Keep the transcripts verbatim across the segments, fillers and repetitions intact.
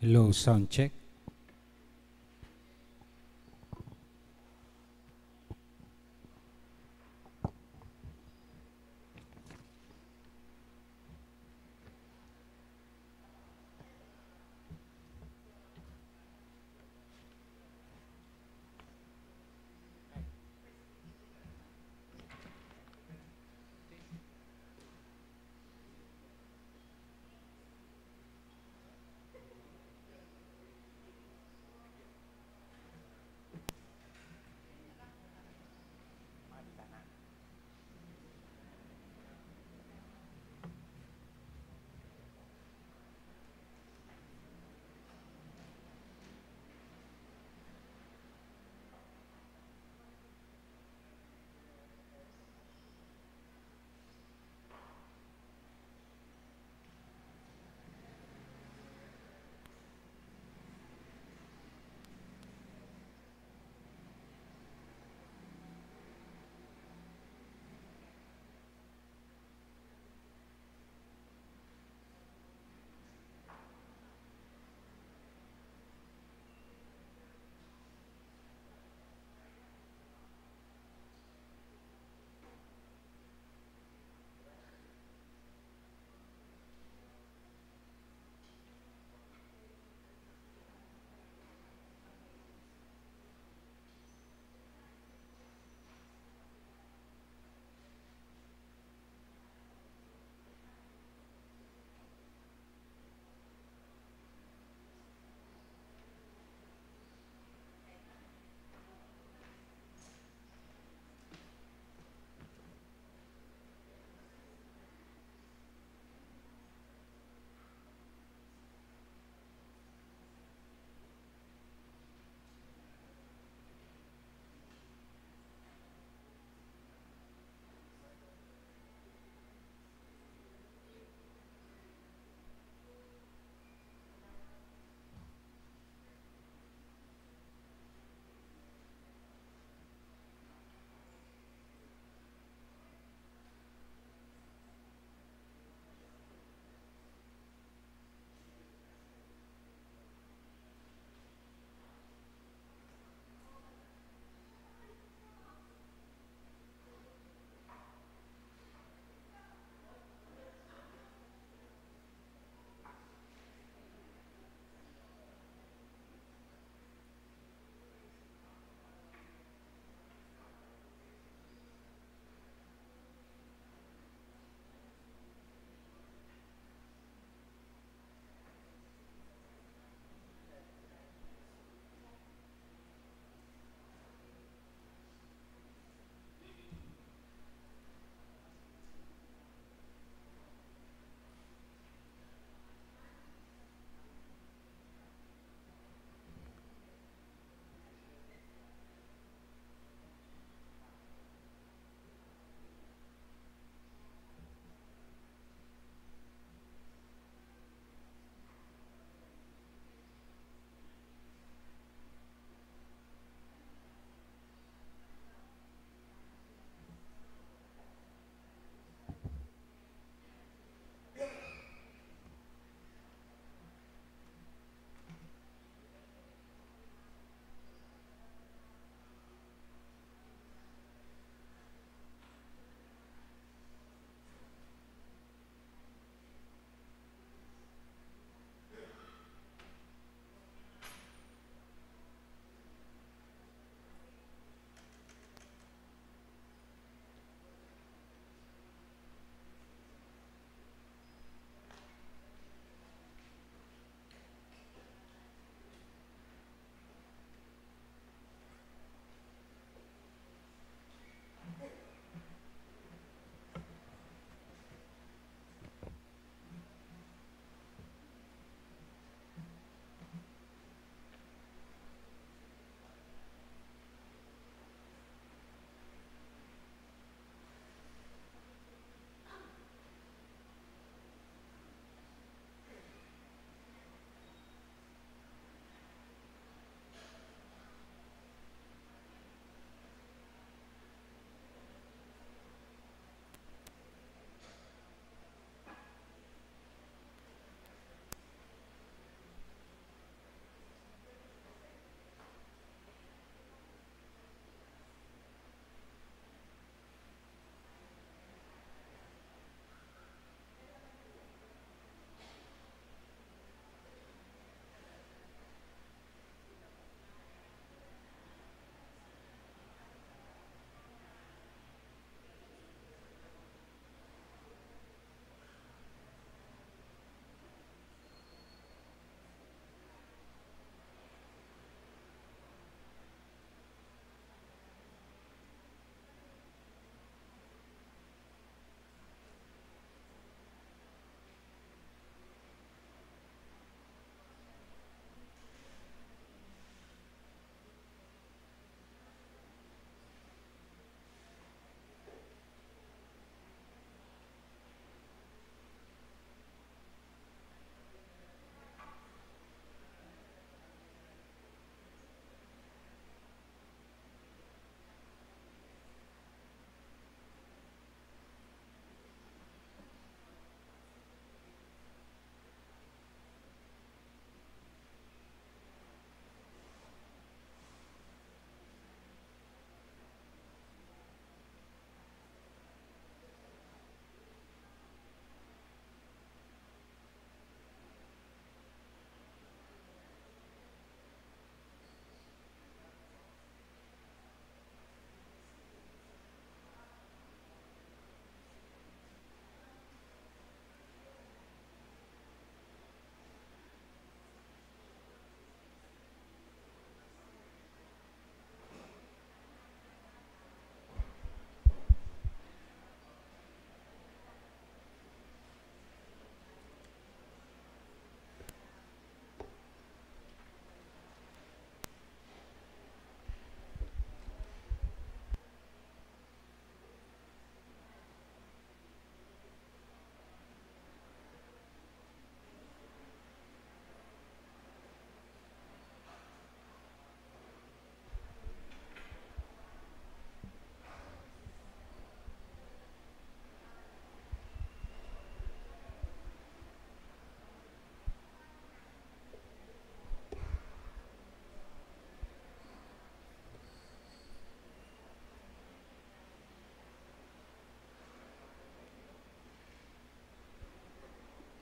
Hello, sound check.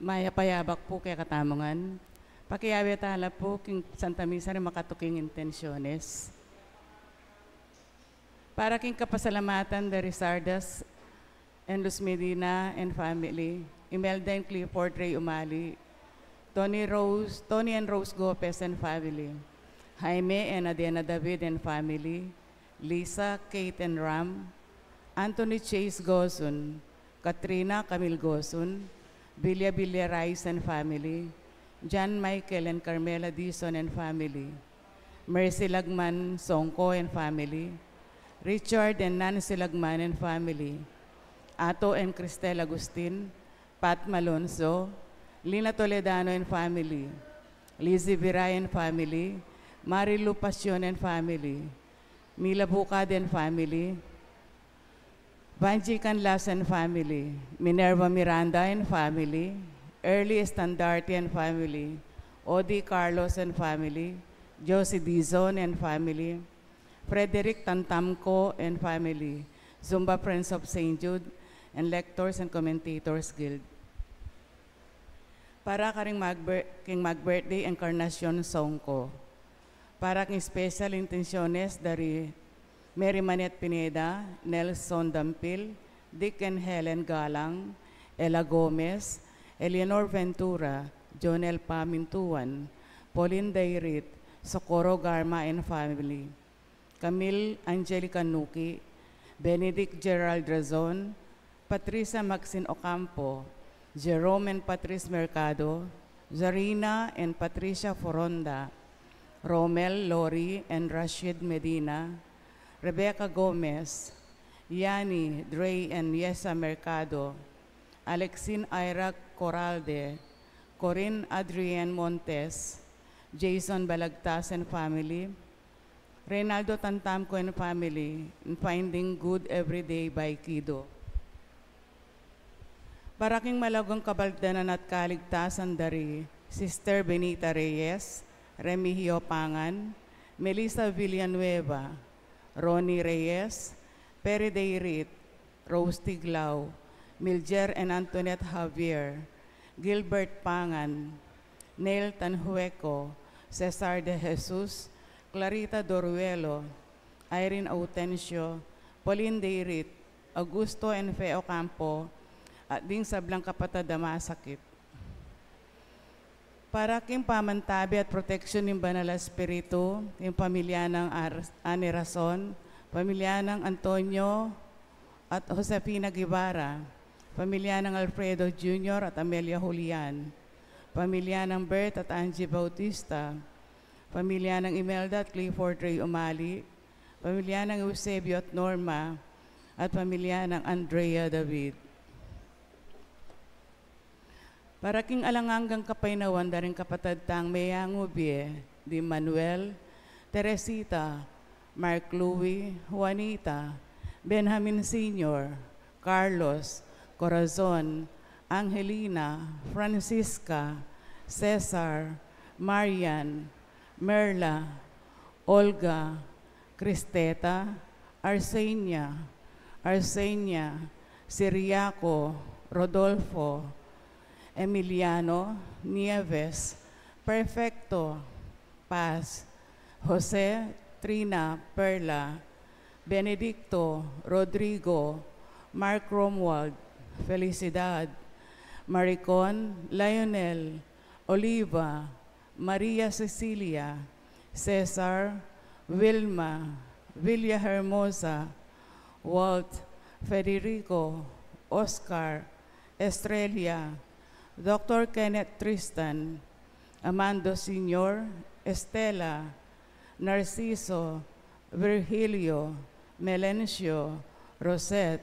Mayap a yabak pu kekatamu ngan. Pakiabe tala pu king Santa Misa ring makatuking intensyones. Para king kapasalamatan da Rizardas and Luz Medina and family, Imelda and Clifford Ray Umali, Tony Rose, Tony and Rose Gopez and family, Jaime and Adena David and family, Lisa, Kate and Ram, Anthony Chase Gozun, Katrina Camille Gozun, Bilya Bilya Rice and family, John Michael and Carmela Dizon and family, Mercy Lagman Songco and family, Richard and Nancy Lagman and family, Ato and Cristel Agustin, Pat Malonzo, Lina Toledano and family, Lizzie Viray and family, Marilu Pasion and family, Mila Bucad and family, Vanji Canlas and family, Minerva Miranda and family, Early Estandarte and family, Odi Carlos and family, Josie Dizon and family, Frederick Tantamco and family, Zumba Friends of Saint Jude, and Lectors and Commentators Guild. Para karing magber-, king mag-birthday, Encarnacion Songco. Para king special intensyones da ri Mary Manette Pineda, Nelson Dampil, Dick and Helen Galang, Ella Gomez, Eleanor Ventura, Jonel Pamintuan, Pauline Dairit, Socorro Garma and family, Camille Angelica Nuki, Benedict Gerald Razon, Patricia Maxine Ocampo, Jerome and Patrice Mercado, Zarina and Patricia Foronda, Romel, Lori and Rashid Medina, Rebecca Gomez, Yani, Dre and Yesa Mercado, Alexin Ira Coralde, Corinne Adrian Montes, Jason Balagtas and family, Reynaldo Tantamco and family, in Finding Good Every Day by Kido. Para king malagang kabaldanan at kaligtasan da ri Sister Benita Reyes, Remigio Pangan, Melissa Villanueva, Ronnie Reyes, Perry Dayrit, Rose Tiglao, Miljer and Antoinette Javier, Gilbert Pangan, Neil Tanhueco, Cesar de Jesus, Clarita Doruelo, Irene Autencio, Pauline Dayrit, Augusto and Fe Ocampo, at ding sablang kapatad a masakit. Para king pamantabe at proteksyon ning Banal a Espiritu, king pamilya nang Ar-, Annie Rason, pamilya nang Antonio at Josefina Guevara, pamilya nang Alfredo Junior at Amelia Julian, pamilya nang Bert at Angie Bautista, pamilya nang Imelda at Clifford Ray Umali, pamilya nang Eusebio at Norma, at pamilya nang Andrea David. Para king alang anggang kapaynawan da ring kapatad tang meyangu bie, di Manuel, Teresita, Mark Louie, Juanita, Benjamin Senior, Carlos, Corazon, Angelina, Francisca, Cesar, Marian, Merla, Olga, Cristeta, Arsenia, Arsenia, Siriaco, Rodolfo, Emiliano, Nieves, Perfecto, Paz, Jose, Trina, Perla, Benedicto, Rodrigo, Mark Romuald, Felicidad, Maricon, Lionel, Oliva, Maria Cecilia, Cesar, Wilma, Villahermosa, Walt, Federico, Oscar, Estrella, Doctor Kenneth Tristan, Amando Senior, Estela, Narciso, Virgilio, Melencio, Rosette,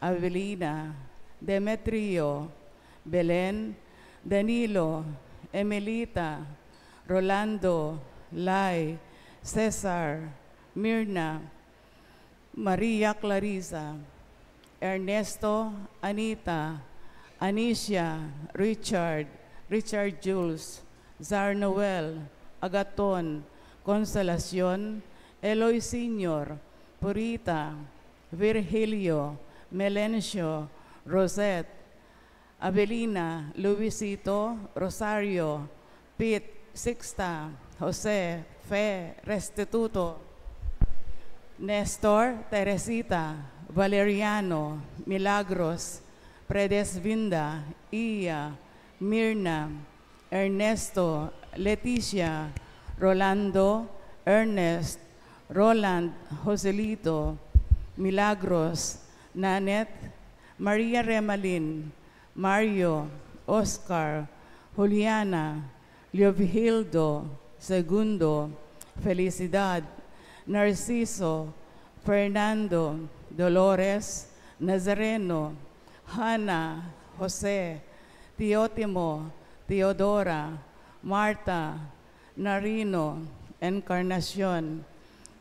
Avelina, Demetrio, Belen, Danilo, Emelita, Rolando, Lai, Cesar, Mirna, Maria Clarissa, Ernesto, Anita, Anicia, Richard, Richard Jules, Zar Noel, Agaton, Consolacion, Eloy Senior, Purita, Virgilio, Melencio, Rosette, Avelina, Luisito, Rosario, Pete, Sixta, Jose, Fe, Restituto, Nestor, Teresita, Valeriano, Milagros, Predesvinda, Iya, Mirna, Ernesto, Leticia, Rolando, Ernest, Roland, Joselito, Milagros, Nanette, Maria Remalin, Mario, Oscar, Juliana, Leovigildo, Segundo, Felicidad, Narciso, Fernando, Dolores, Nazareno, Hana, Jose, Teotimo, Teodora, Marta, Narino, Encarnacion,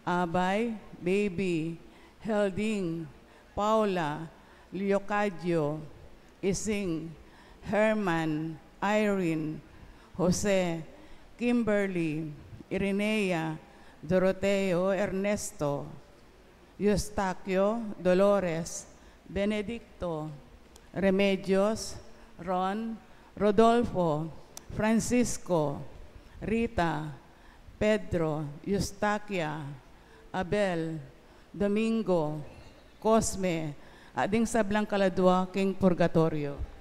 Abay, Baby, Helding, Paula, Leocadio, Ising, Herman, Irene, Jose, Kimberly, Irinea, Doroteo, Ernesto, Eustaquio, Dolores, Benedicto, Remedios, Ron, Rodolfo, Francisco, Rita, Pedro, Eustaquia, Abel, Domingo, Cosme, at ding sablang kaladua king purgatorio.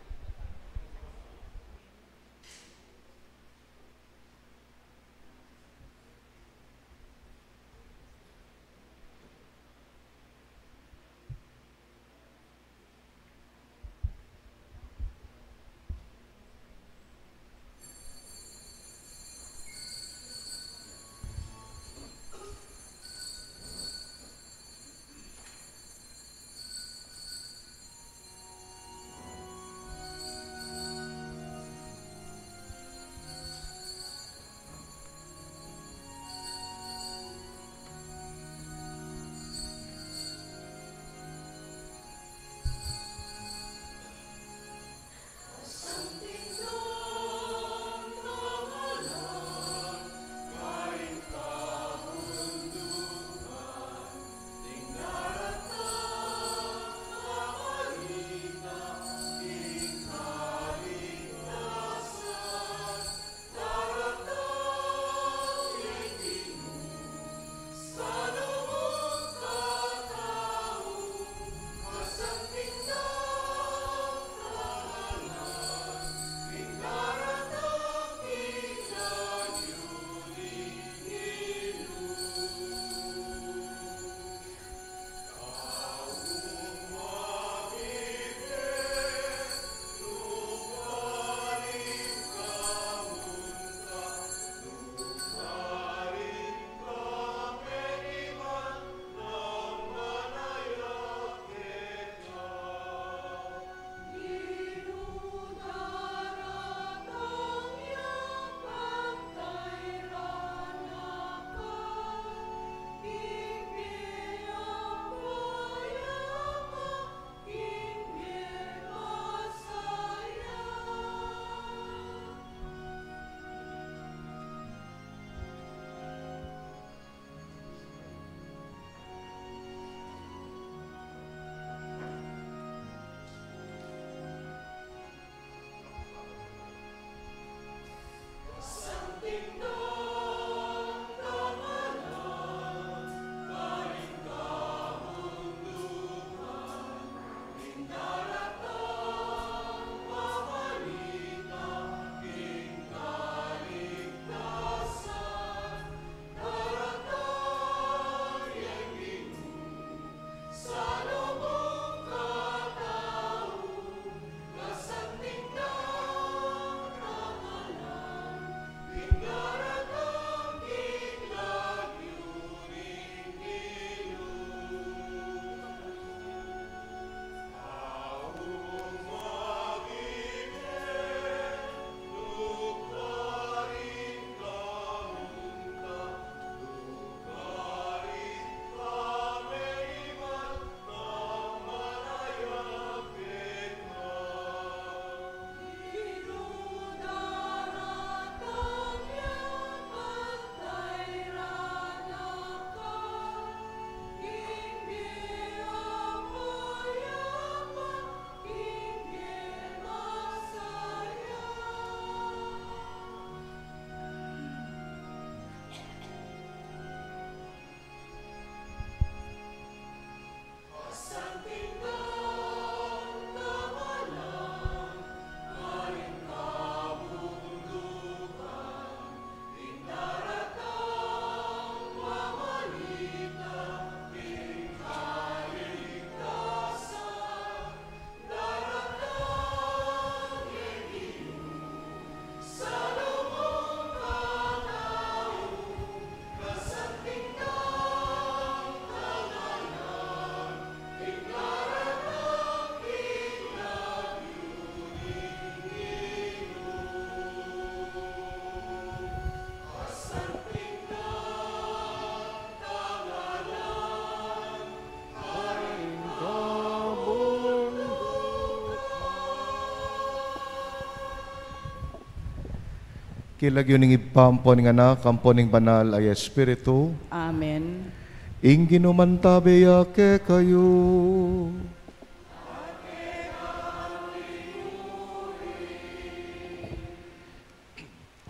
King lagyu ning Ibpa, ampo ning Anak, ampo ning Banal a Espiritu. Amen. Ing Ginu mantabe ya kekayu.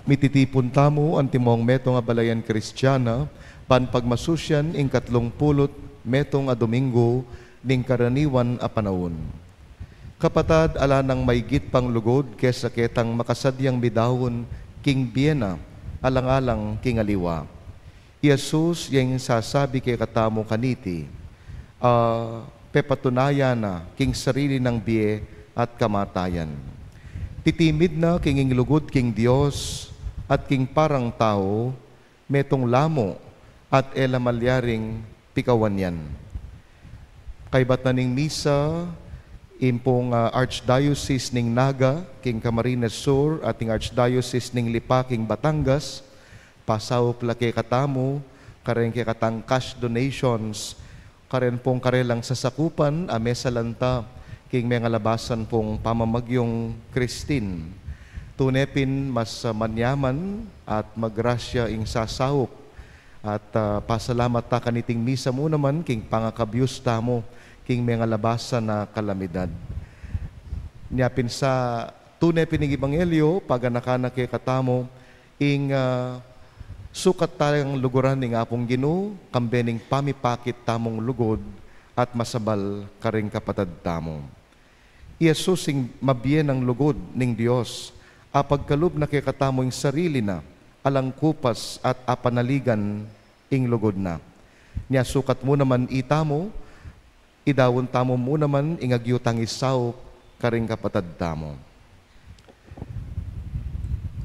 Mititipun tamu antimong metung a balayan Kristiana, ban pagmasusyan ing katlung pulu't metung a Domingo ning karaniwan a panaun. Kapatad, ala nang maigit pang lugud kesa ketang makasadyang midaun king bie na, alang-alang king aliwa. I Jesus ya ing sasabi kekatamu kaniti, a pepatunayan na king sarili nang bie at kamatayan. Titimid na king ing lugud king Dios at king parang tau, metung lamu at e la malyaring pikawan yan. Kaybat na ning misa, ing pung, ah, Archdiocese ning Naga, king Camarines Sur, at ing Archdiocese ning Lipa, king Batangas, pasaup la kekatamu, kareng kekatang cash donations, karen pung karelang sasakupan a mesalanta king mengalabasan pung pamamagyung Christine. Tune pin mas, ah, manyaman at magrasya ing sasaup. At, ah, pasalamat ta kaniting misa mu naman king pangakabyus tamu king mengalabasan a kalamidad. Nya pin sa tune pin ing ebanghelyo, paganakan na kekatamu, ing, ah, sukat tang luguran ning Apung Ginu, kambe ning pamipakit tamung lugud at masabal karing kapatad tamu. I Jesus ing mabie nang lugud ning Dios, apagkalub na kekatamu ing sarili na, alang kupas at apanaligan ing lugud na. Nya sukat mu naman itamu, idaun tamu mu naman ing agyu tang isaup karing kapatad tamu.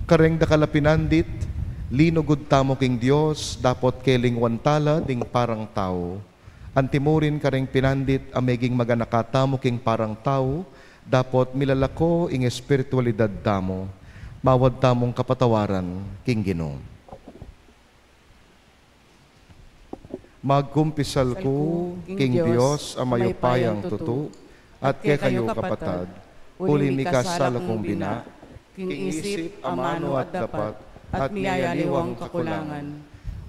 Kareng dakal a pinandit, linugud tamu king Dios, dapot kelingwan ta la ding parang tau. Antimurin kareng pinandit a meging maganaka tamu king parang tau, dapot milalako ing espiritualidad tamu. Mawad tamung kapatawaran king Ginu. Magkumpisal ku king Dios a mayupayang tutu, at kekayu kapatad, uli mikasala kung bina, king isip, amanu at dapat, at miyayaliwang kakulangan.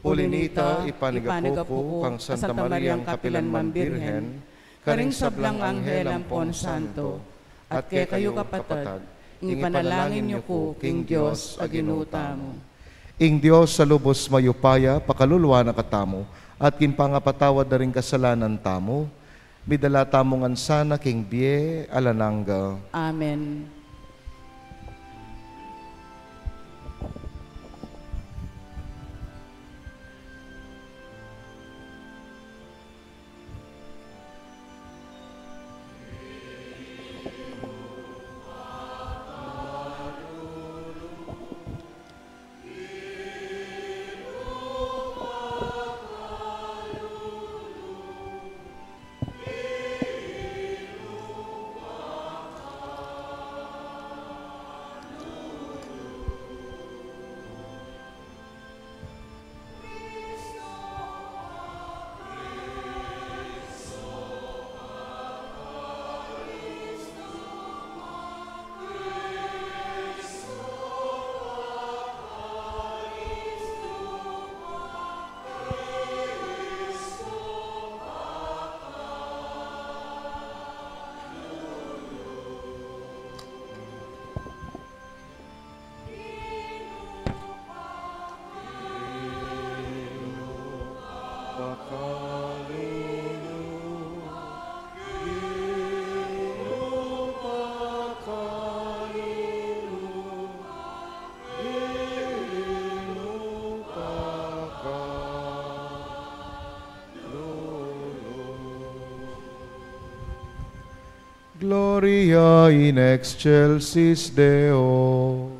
Uli nita, ipanigapu ku kang Santa Mariang kapilanman Birhen, karing sablang anghel ampon santo, at kekayu kapatad, ing ipanalangin yu ku king Dios a Ginu tamu. Ing Dios a lubus mayupaya pakalulwan na katamu, at king pangapatawad da ring kasalanan tamu, midala tamu ngan sana king bie alang angga. Amen. Gloria in excelsis Deo.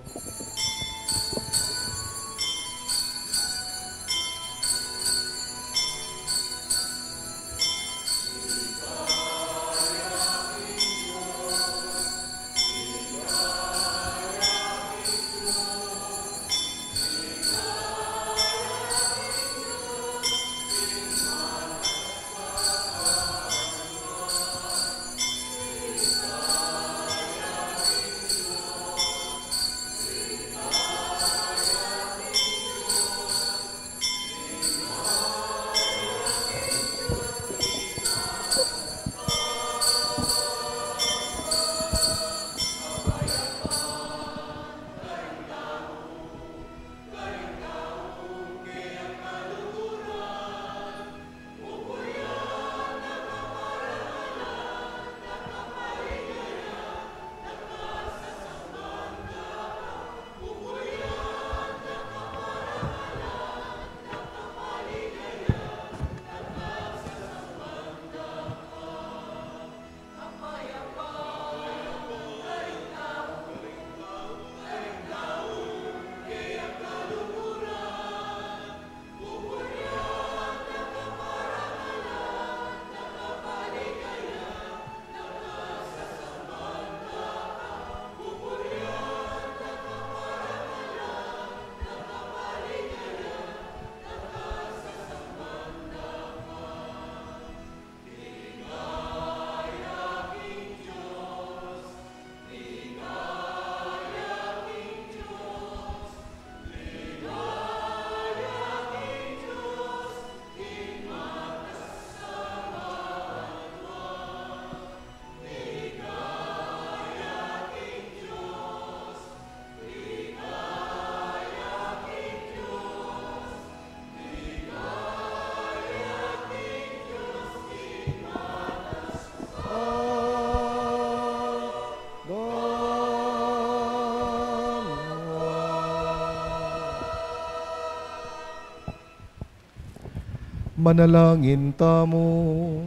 Manalangin tamu.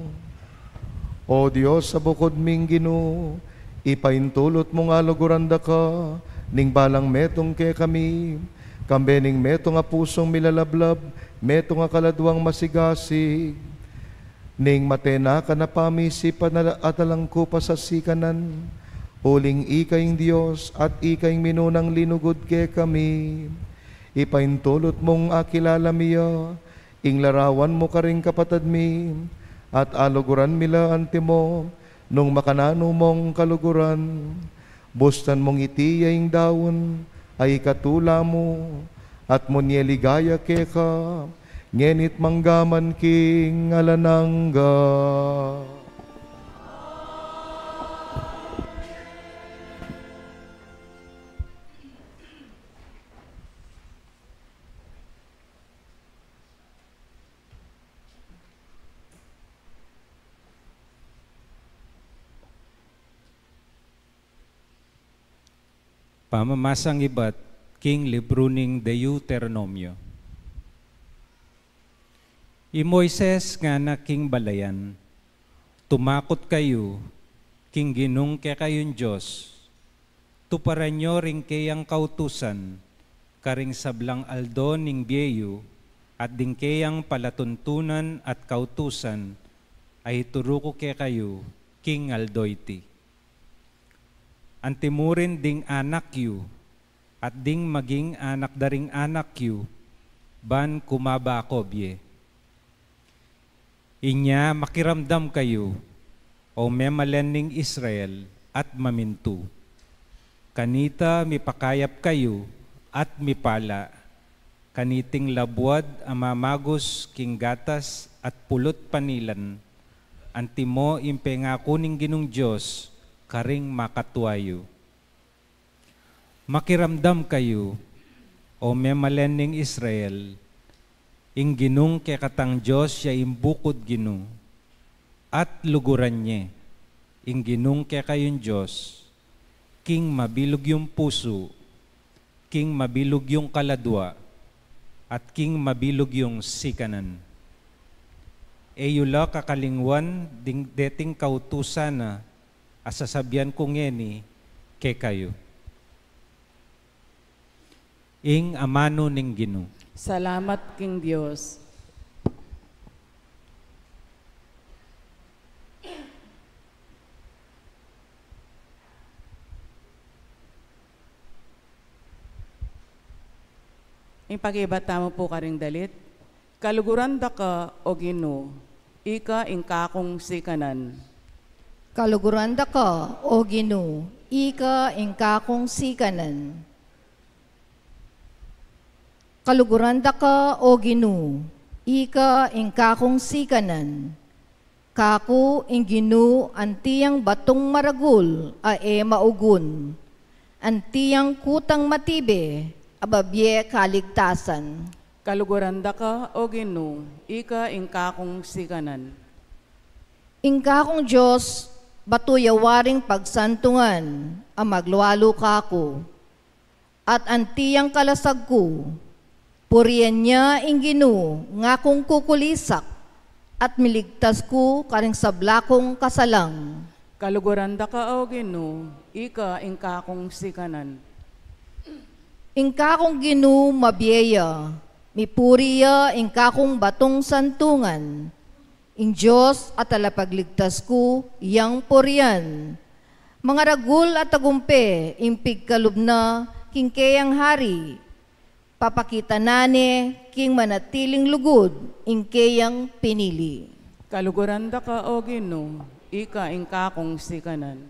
O Dios a bukud ming Ginu, ipaintulut mung aluguran da ka ning balang metung kekami, kambe ning metung a pusung milalablab, metung a kaladuang masigasig, ning matenakan a pamisipan at alangkup a sasikanan, uling ika ing Dios at ika ing minunang linugud kekami. Ipaintulut mung akilala mi ya ing larawan mu karing kapatad mi, at aluguran mi la antimo nung makananu mung kaluguran. Bustan mung iti ya ing daun a ikatula mu, at munye ligaya keka, ngeni't manggaman king alang angga. Pamamasang ibat king libru ning Deuteronomio. I Moises ngana king balayan, tumakut kayu king Ginung kekayung Dios, tuparan yu ring keyang kautusan karing sablang aldo ning bie yu, at ding keyang palatuntunan at kautusan a ituru ku kekayu king aldo iti. Antimurin ding anak yu at ding maging anak da ring anak yu, ban kumaba ko bie. Inya makiramdam kayu, o memalen ning Israel, at mamintu. Kanita mipakayap kayu at mipala, kaniting labuad a mamagus king gatas at pulut panilan, antimo ing pengaku ning Ginung Dios karing makatua yu. Makiramdam kayu, o memalen ning Israel, ing Ginung kekatang Dios ya ing bukud Ginu, at luguran ye ing Ginung kekayung Dios, king mabilug yung pusu, king mabilug yung kaladua, at king mabilug yung sikanan. E yu la kakalingwan ding deting kautusan na a sasabian ku ngeni kekayu. Ing amanu ning Ginu. Salamat king Dios. Ing pakibat tamu pu karing dalit. Kaluguran da ka, o Ginu, ika ing kakung sikanan. Kaluguran da ka, o Ginu, ika ing kakung sikanan. Kaluguran da ka, o Ginu, ika ing kakung sikanan. Kaku ing Ginu anti yang batung maragul a e maugun, anti yang kutang matibe a babie kaligtasan. Kaluguran da ka, o Ginu, ika ing kakung sikanan. Ing kakung Dios, batu ya waring pagsantungan a maglualu kaku. At anti yang kalasag ku, purian ya ing Ginu ngakung kukulisak, at miligtas ku karing sabla kung kasalang. Kaluguran da ka, o Ginu, ika ing kakung sikanan. Ing kakung Ginu mabie ya, mipuri ya ing kakung batung santungan. Ing Dios a talapagligtas ku yang purian. Mangaragul a tagumpe ing pigkalub na king keyang hari. Papakita na ne king manatiling lugud ing keyang pinili. Kaluguran da ka, o Ginu, ika ing kakung sikanan.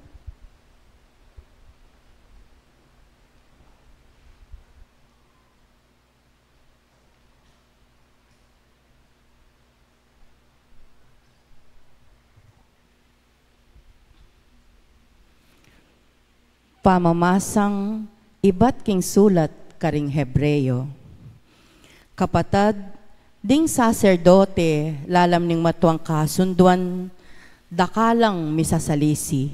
Pamamasang ibat king sulat karing Hebreo. Kapatad, ding saserdote lalam ning matuang kasunduan, dakalang misasalisi.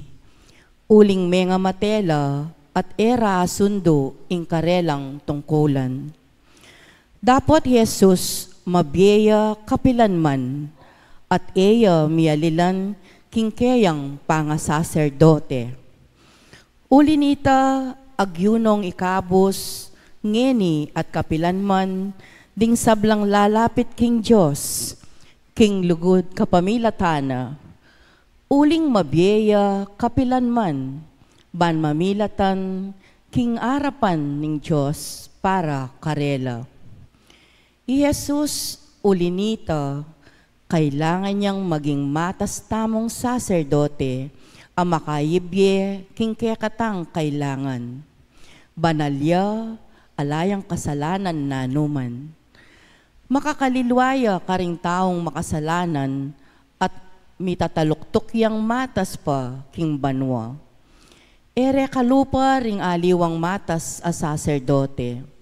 Uling mengamate la at e ra asundu ing karelang tungkulan. Dapot i Jesus Mabie ya kapilan man, at e ya mialilan king keyang pangasaserdote. Uli nita, agyu nong ikabus, ngeni at kapilan man, ding sablang lalapit king Dios, king lugud kapamilatan na. Uling mabie ya kapilan man, ban mamilatan king arapan ning Dios para karela. I Jesus, uli nita, kailangan yang maging matas tamung saserdote a makaibie king kekatang kailangan. Banal ya, ala yang kasalanan nanuman. Makakalilwa ya karing taung makasalanan at mitataluktuk yang matas pa king banua. E re kalupa ring aliwang matas a saserdote.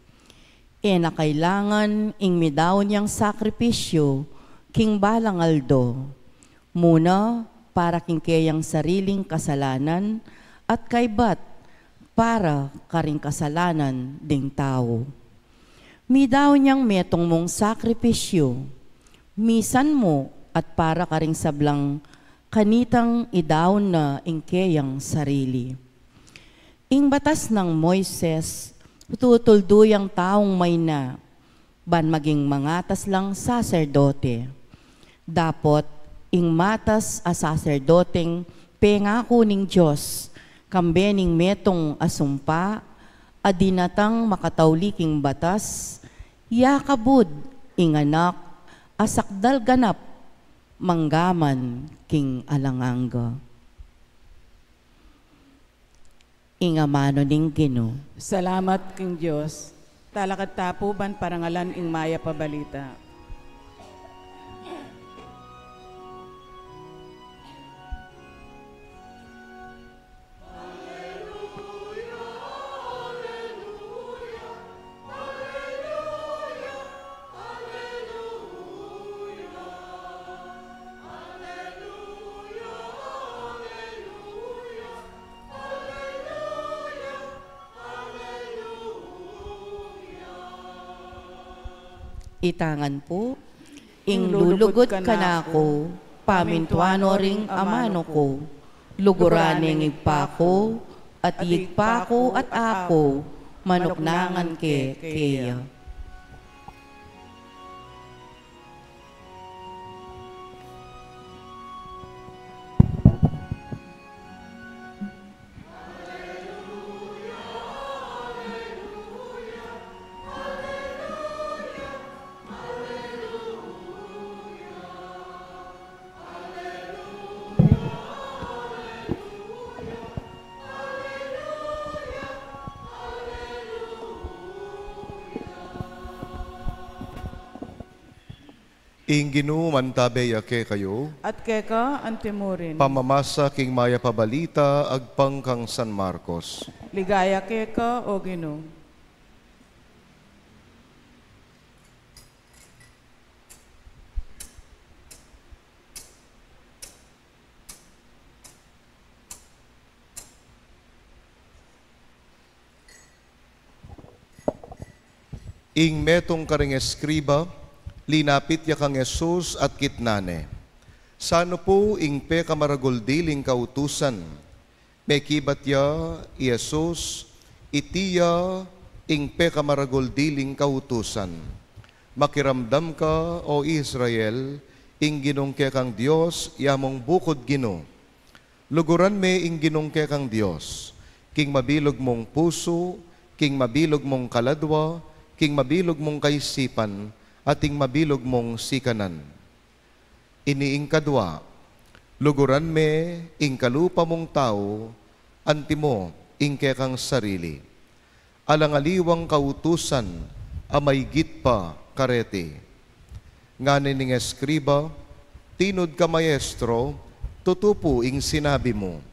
E na kailangan ing midaun yang sakripisyu king balang aldo. Muna para king keyang sariling kasalanan at kaybat para karing kasalanan ding tau. Midaun yang metung mung sakripisyu, misan mu at para karing sablang kanitang idaun na ing keyang sarili. Ing batas nang Moises, tutuldu yang taung mayna, ban maging mangatas lang saserdote. Dapot, ing matas a saserdoteng pengaku ning Dios, kambe ning metung a sumpa, a dinatang makatauli king batas, ya kabud ing anak a sakdal ganap manggaman king alang angga. Ing amanu ning Ginu. Salamat king Dios. Talakad ta pu ban parangalan ing mayap a balita. Itangan pu, ing lulugud kanaku, pamintuan no ring amanu ku, luguran ne ing Ibpa ku, at ing Ibpa ku at aku, manuknangan ke keya. Ing Ginu mantabe ya kekayu. At keka anti murin. Pamamasa king mayap a balita agpang kang San Marcos. Ligaya keka, O Ginu. Ing metung karing eskriba, linapit ya kang Jesus at kitnan ne, "Sanu pu ing pekamaragul diling kautusan?" Mekibat ya i Jesus, "Iti ya ing pekamaragul diling kautusan. Makiramdam ka, O Israel, ing Ginung kekang Dios, ya mung bukud Ginu. Luguran me ing Ginung kekang Dios, king mabilug mung pusu, king mabilug mung kaladwa, king mabilug mung kaisipan, at king mabilug mung sikanan." Ini ing kadwa, luguran me ing kalupa mung tau, antimo ing kekang sarili. Alang aliwang kautusan a maygit pa kareti. Ngana ning eskriba, "Tinud ka, Maestro, tutu pu ing sinabi mu.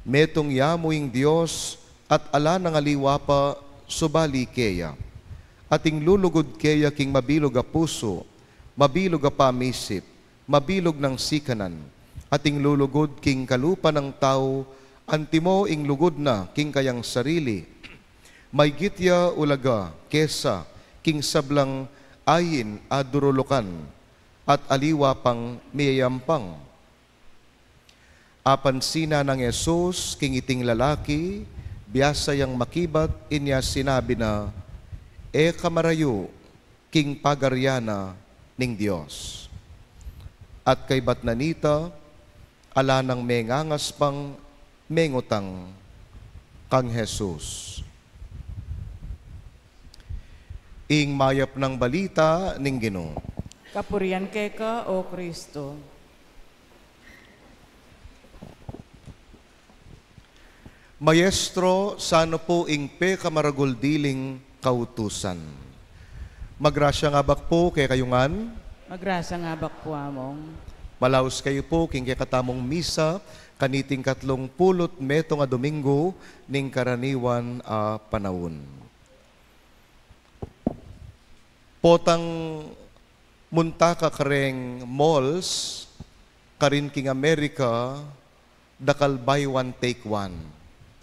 Metung ya mu ing Dios at ala nang aliwa pa subali keya. At ing lulugud keya king mabilug a pusu, mabilug a pamisip, mabilug nang sikanan, at ing lulugud king kalupa nang tau, antimo ing lugud na king kayang sarili, maygit ya ulaga kesa king sablang ain a durulukan, at aliwa pang miyayampang. Apansinan nang Jesus king iting lalaki, biasa yang makibat, inya sinabi na, "E ka marayu king pagarian na ning Dios." At kaybat na nita, ala nang mengangas pang mengutang kang Jesus. Ing mayap nang balita ning Ginu. Kapurian keka, O Kristo. Maestro, sanu pu ing pekamaragul diling kautusan? Magrasya ing abak pu kekayu ngan. Magrasya ing abak pu, Among. Malaus kayu pu king kekatamung misa kaniting katlung pulu't metung a Domingo ning karaniwan a panaun. Potang munta ka kareng malls karin king Amerika, dakal buy one take one.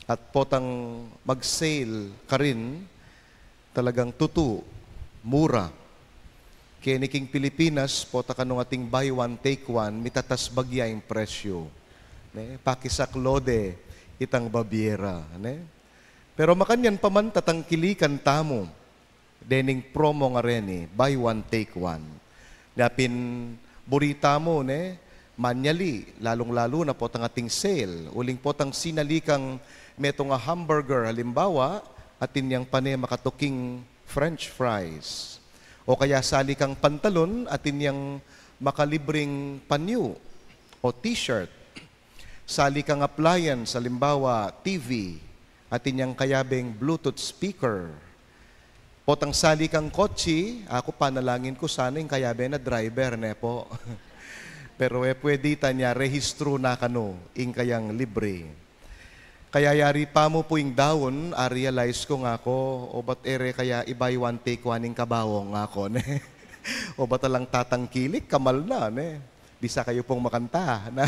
At potang mag-sale karin, talagang tutu, mura. Keni king Pilipinas, pota kanu ating buy one take one, mitatas bagya ing presyu, ne? Pakisaklode itang babiera, ne? Pero makanyan pa man, tatangkilikan tamu dening promo ngareni, buy one, take one. Nya pin buri tamu, ne, manyali, lalung-lalu na potang ating sale. Uling potang sinali kang metung a hamburger, halimbawa, atin yang pane makatuking French fries. O kaya sali kang pantalon, atin yang makalibreng panyu o t-shirt. Sali kang appliance, halimbawa, T V, atin yang kayabeng Bluetooth speaker. Potang sali kang kotse, aku, panalangin ku sana ing kayabe na driver, ne po? Pero e pwede, ita, nya rehistru na kanu ing kayang libre. Kaya yari pa mu pu ing daun, a-realize ku, ngaku, obat e re kaya i-buy one take one ing kabaong, ngaku, ne? Obat alang tatangkilik, kamal na, ne? Bisa kayu pung makanta, na?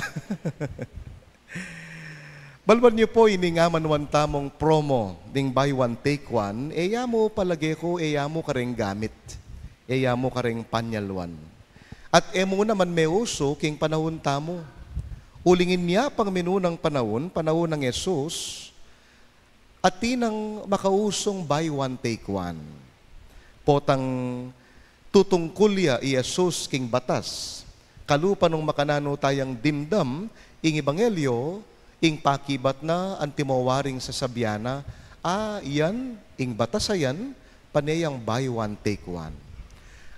Balwan yu pu, ining amanuan tamung promo ning buy one take one, e ya mu, palage ku, e ya mu kareng gamit. E ya mu kareng panyalwan. At e mu naman meusu king panaun tamu. Uling inya pang minunang panaun, panaun nang Jesus, atin nang makausung buy one take one. Potang tutungkul ya i Jesus king batas, kalupa nung makananu tayang dimdam ing ebanghelyo, ing pakibat na antimo waring sasabian na, "A, yan, ing batas a yan, pane yang buy one take one."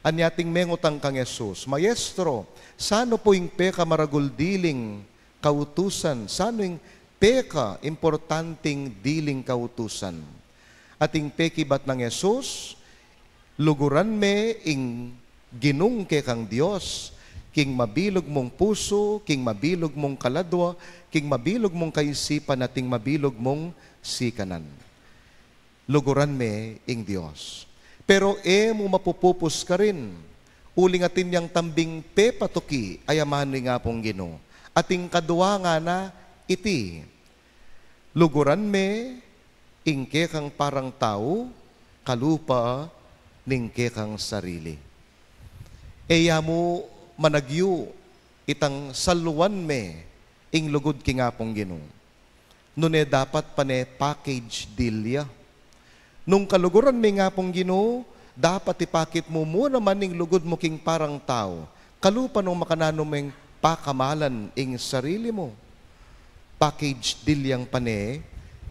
Anya ating mengutang kang Jesus, "Maestro, sanu pu ing pekamaragul diling kautusan? Sanu ing pekaimportanting diling kautusan?" Ating pekibat nang Jesus, "Luguran me ing Ginung kekang Dios king mabilug mung pusu, king mabilug mung kaladua, king mabilug mung kaisipan, at king mabilug mung sikanan." Luguran me ing Dios. Pero e mu mapupupus karin, uling atin yang tambing pepatuki, a amanu ing Apung Ginu. Ating kadua ngana iti, "Luguran me ing kekang parang tau, kalupa ning kekang sarili." E ya mu managyu itang saluan me ing lugud king Apung Ginu. Nune dapat pane package deal ya. Nung kaluguran me ing Apung Ginu, dapat ipakit mu mu naman ing lugud mu king parang tau, kalupa nung makananu meng pakamalan ing sarili mu. Package deal yang pane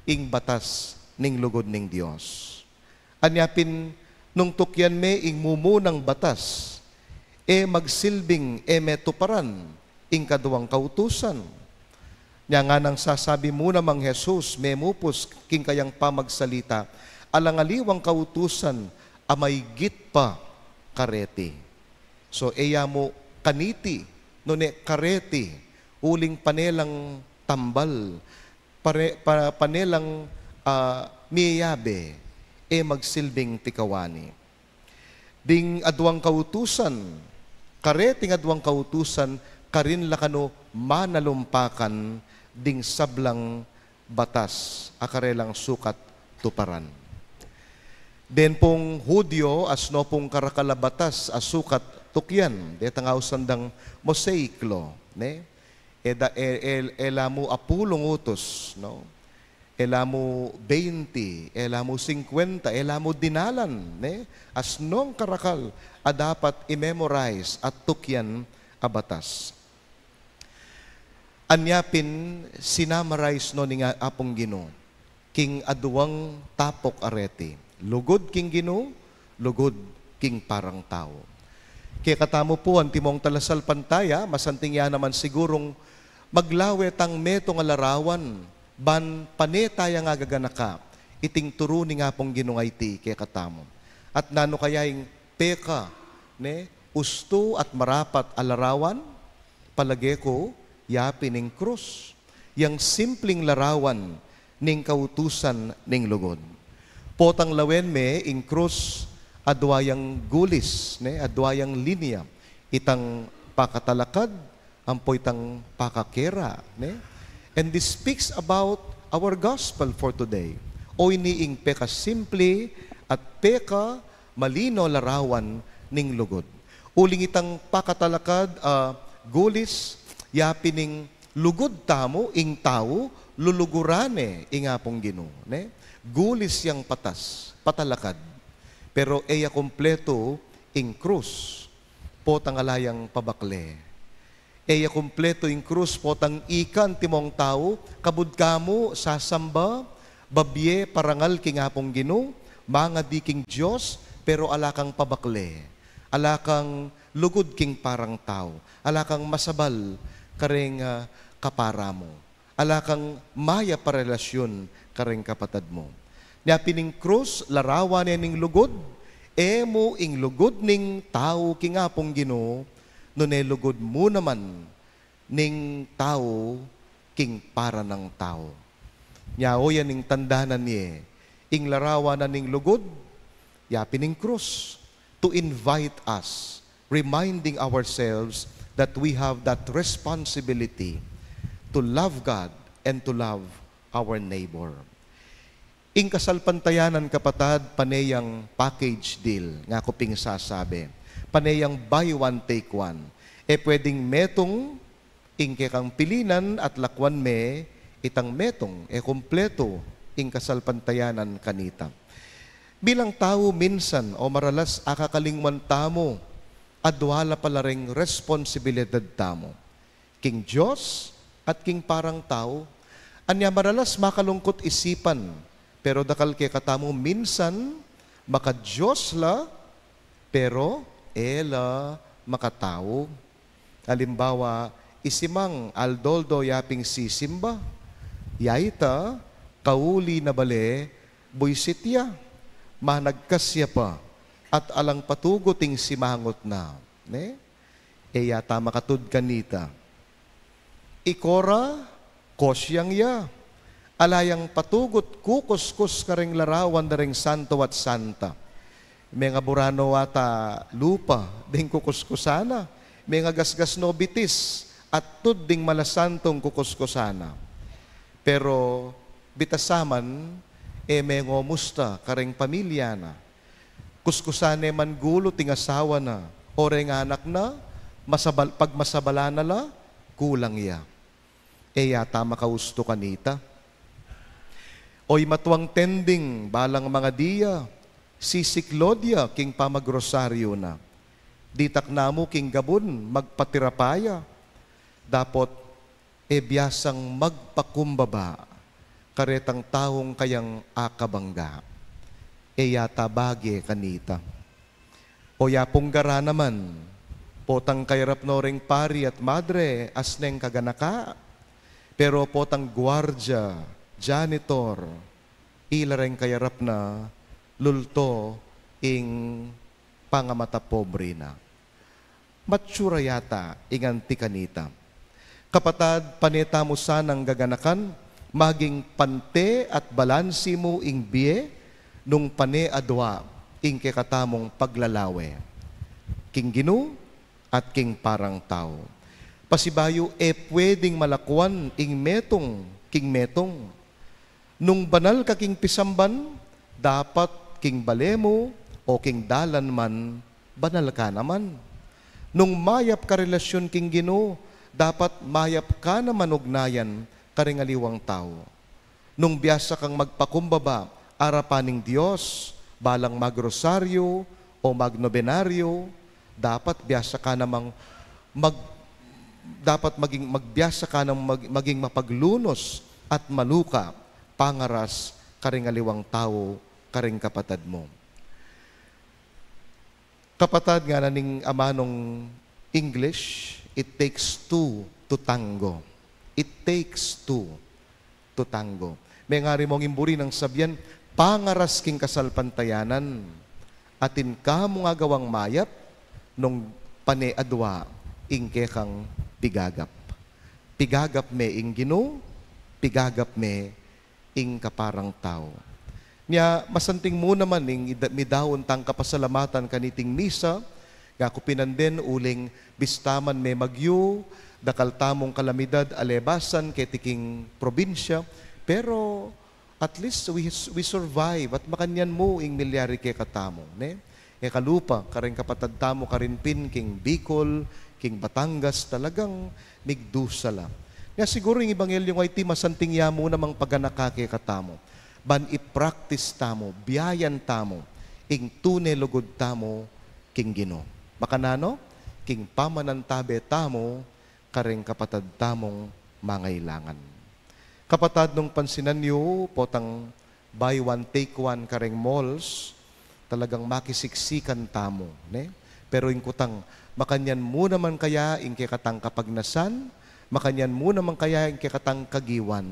ing batas ning lugud ning Dios. Anya pin, nung tukyan me ing mumunang batas, e magsilbing e me tuparan ing kaduang kautusan. Nya nganang sasabi mu namang Jesus, memupus king kayang pamagsalita, "Alang aliwang kautusan a maigit pa kareti." So, e ya mu kaniti, nune kareti, uling pane lang tambal, pare-, pa-, pane lang, ah, miyabe, e magsilbing tikawani. Ding aduang kautusan, kareting aduang kautusan, karin la kanu manalumpakan ding sablang batas a karelang sukat tuparan. Den pung Hudyo, asno pung karakal a batas a sukat tukyan, detang ausan dang Mosaic law, ne? E da, e, e, e la mu apulung utus, no? E la mu bainti, e la mu singkwenta, e la mu dinalan, ne? Asnong karakal a dapat i-memorize at tukyan a batas. Anya pin sinamarais no ning Apung Ginu king aduang tapok a reti, lugud king Ginu, lugud king parang tau. Kekatamu pu, antimong talasalpantaya, masanting ya naman sigurung maglawe tang metung a larawan ban pane taya nga gaganaka iting turu ning Apung Ginu a iti kekatamu. At nanu kaya ing peka, ne, ustu at marapat a larawan? Palage ku, ya pin ing krus, yang simpling larawan ning kautusan ning lugud. Potang lawen me ing krus, adwa yang gulis, ne, adwa yang linya, itang pakatalakad ampo itang pakakera, ne? And this speaks about our gospel for today. O ini ing pekasimple at pekamalino larawan ning lugud. Uling itang pakatalakad, ah, gulis, ya pin ing lugud tamu, ing tau, luluguran ne ing Apung Ginu, ne? Gulis yang patas, patalakad. Pero e ya kumpletu ing krus, potang ala yang pabakle. E ya kumpletu ing krus, potang ika antimong tau, kabud ka mu sasamba, babie parangal king Apung Ginu, mangadi king Dios, pero ala kang pabakle, ala kang lugud king parang tau, ala kang masabal kareng, ah, kapara mu, ala kang mayap a relasyun kareng kapatad mu. Nya pin ing krus, larawan ne ning lugud, e mu ing lugud ning tau king Apung Ginu, nune lugud mu naman ning tau king para nang tau. Nya o yan ing tandanan ye, ing larawan na ning lugud, ya pin ing krus, to invite us, reminding ourselves that we have that responsibility to love God and to love our neighbor. Ing kasalpantayanan, kapatad, pane yang package deal, nga ku ping sasabi. Pane yang buy one, take one. E pwedeng metung ing kekang pilinan at lakwan me itang metung, e kumpletu ing kasalpantayanan kanita. Bilang tau, minsan o maralas akakalingwan tamu, adwa la pala reng responsibilidad tamu king Dios at king parang tau. Anya maralas makalungkut isipan, pero dakal kekatamu minsan maka-Dios la, pero e la makatau. Alimbawa, i Simang aldo-aldo ya ping sisimba, ya ita, kauli na bale, buisit ya, managkas ya pa, at alang patugut ing simangut na, ne? E yata makatud kanita. I Cora, kosyang ya. Ala yang patugut kukuskus kareng larawan da reng santo at santa. Mengabura no ata lupa ding kukuskusan na. Mengagasgas no bitis at tud ding malasantung kukuskusan na. Pero bitasaman, e mengomusta kareng pamilya na. Kuskusan ne man gulut ing asawa na, o reng anak na, masabal-, pagmasabalan na la, kulang ya. E yata makaustu kanita. Oy, matuang tending, balang mangadi ya, sisiklod ya king pamagrosaryu na. Ditak na mu king gabun, magpatirapa ya. Dapot, e biasang magpakumbaba karetang taung kayang akabangga. E yata bage kanita. O ya pung gara naman, potang kayarap no reng pari at madre, asneng kaganaka, pero potang guardia, janitor, ila reng kayarap na, lulto ing pangamata pobre na. Matsura yata ing anti kanita. Kapatad, pane tamu sanang gaganakan, maging pante at balansi mu ing bie, nung pane adwa ing kekatamung paglalawe king Ginu at king parang tau. Pasibayu, e pwedeng malakwan ing metung king metung. Nung banal ka king pisamban, dapat king bale mu o king dalan man, banal ka naman. Nung mayap ka relasyun king Ginu, dapat mayap ka naman ugnayan karing aliwang tau. Nung biasa kang magpakumbaba arapan ning Dios, balang magrosaryo o magnobenaryo, dapat biasa ka namang mag-, dapat maging, magbiasa ka nang mag-, maging mapaglunus at maluka, pangaras karing aliwang tau, karing kapatad mu. Kapatad, ngana ning amanung English, "It takes two to tango." It takes two to tango. Mengari mong imburi nang sabian, pangaras king kasalpantayanan. Atin ka mung agawang mayap, nung pane adua ing kekang pigagap. Pigagap me ing Ginu, pigagap me ing kaparang tau. Nya, masanting mu naman ing ida-, midaun tang kapasalamatan kaniting misa, nga ku pinanden uling bista man me magyu, dakal tamung kalamidad a lebasan keti king probinsya, pero at least we, we survive at makanyan mu ing milyari kekatamu, ne? E kalupa, karing kapatad tamu karin pin king Bicol, king Batangas, talagang migdusa la. Nya siguru ing ebanghelyo nga iti masanting ya mu namang paganaka kekatamu. Ban i-practice tamu, biayan tamu, ing tune lugud tamu king Ginu. Makananu? King pamanantabe tamu karing kapatad tamung mangailangan. Kapatad, nung pansinan yu, potang buy one, take one karing malls, talagang makisiksikan tamu, ne? Pero ing kutang, makanyan mu naman kaya ing kekatang kapagnasan, makanyan mu naman kaya ing kekatang kagiwan,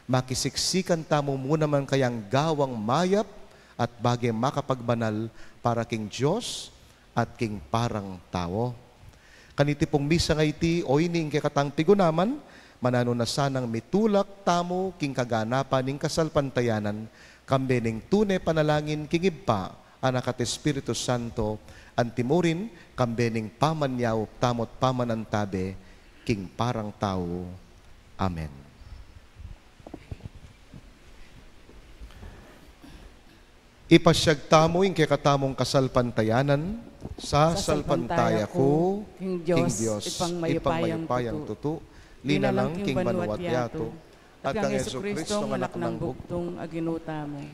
makisiksikan tamu mu naman kayang gawang mayap at bage makapagbanal para king Dios at king parang tau. Kaniti pung misa nga iti, o ini ing kekatang pigunaman, mananu na sanang mitulak tamu king kaganapan ning kasalpantayanan, kambe ning tune panalangin king Ibpa, Anak at Espiritu Santo, antimurin, kambe ning pamanyaup tamu't pamanantabe king parang tau. Amen. Ipasyag tamu ing kekatamung kasalpantayanan. Sasalpantaya ku king Dios, Ibpang mayupayang tutu, linalang king banua't yatu, at kang Jesucristo, Anak nang bugtung a Ginu tamu.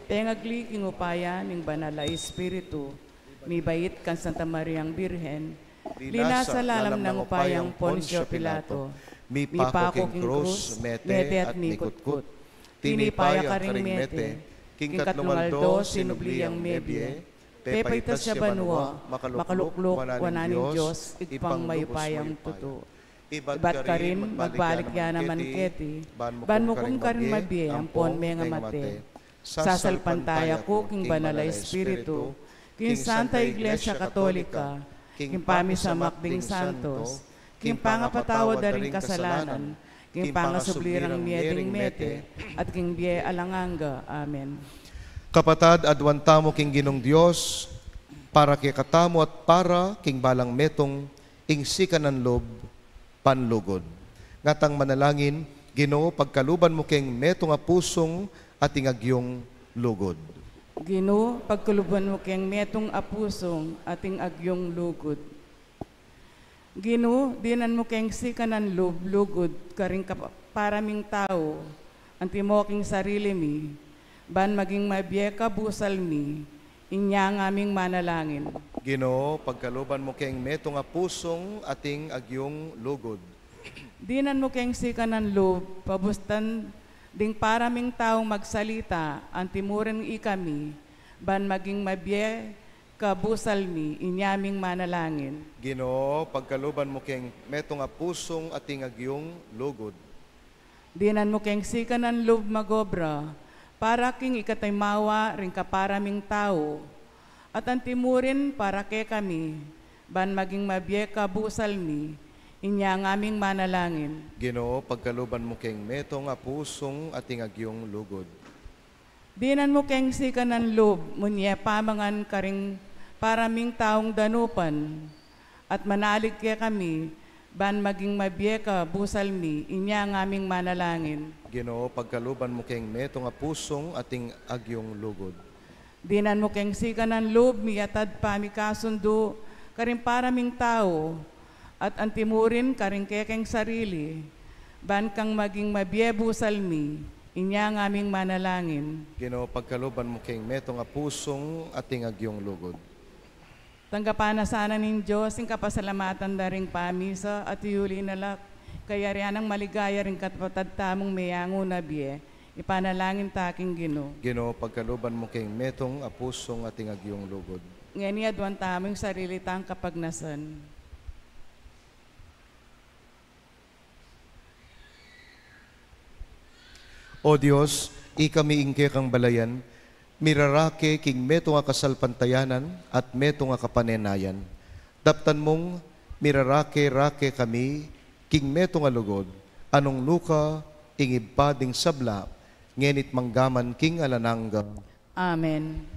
Pengagli king upaya ning Banal a Espiritu, mibait kang Santa Mariang Birhen, linasa lalam nang upayang Poncio Pilato, mipaku king krus, mete at mikutkut. Tinipa ya karing mete, king katlung aldo sinubli yang mebie, pepaitas ya banua, makalukluk wanan ning Dios, Ibpang mayupayang tutu. Ibat karin, magbalik ya naman keti, ban mukum karing mabie ampon mengamate. Sasalpantaya ku king Banal a Espiritu, king Santa Iglesia Katolika, king pamisamak ding santos, king pangapatawad da ring kasalanan, king pangasubli rang mie ding mete, at king bie alang angga. Amen. Kapatad, aduan tamu king Ginung Dios, para kekatamu at para king balang metung, ing sikanan lub panlugud. Ngatang manalangin, Ginu, pagkaluban mu keng metung a pusung ating agyung lugud. Ginu, pagkaluban mu keng metung a pusung ating agyung lugud. Ginu, dinan mu keng sikanan lub lugud karing kap-, para ming tau, antimo king sarili mi, ban maging mabie ka busal mi, inya ngaming manalangin. Ginu, pagkaluban mu keng metung a pusung ating agyung lugud. Dinan mu keng sikanan lub, pabustan ding para ming taung magsalita, antimurin ikami, ban maging mabie ka busal mi, inya ming manalangin. Ginu, pagkaluban mu keng metung a pusung ating agyung lugud. Dinan mu keng sikanan lub magobra, para king ikatimawa ring kapara ming tau, at antimurin para kekami, ban maging mabie ka busal mi, inya ngaming manalangin. Ginu, pagkaluban mu keng metung a pusung ating agyung lugud. Dinan mu keng sikanan lub, munye pamangan karing para ming taung danupan, at manalig kekami, ban maging mabie ka busal mi, inya ngaming manalangin. Ginu, pagkaluban mu keng metung a pusung ating agyung lugud. Dinan mu keng sikanan lub mi at adpang mi kasundu karing para ming tau, at antimurin karing kekeng sarili, ban kang maging mabie busal mi. Inya ngaming manalangin. Ginu, pagkaluban mu keng metung a pusung ating agyung lugud. Tanggapan na sana ning Dios ing kapasalamatan da ring pamisa at iyuli na la kayarian nang maligaya ring kapatad tamung meyangu na bie. Ipanalangin ta king Ginu. Ginu, pagkaluban mu keng metung a pusung ating agyung lugud. Ngeni aduan tamu ing sarili tang kapagnasan. O Dios, ikami ing kekang balayan, mirarake king metung a kasalpantayanan at metung a kapanenayan. Daptan mung mirarake-rake kami king metung a lugud, a nung nuka ing Ibpa ding sabla, ngeni't mangga man king alang angga. Amen.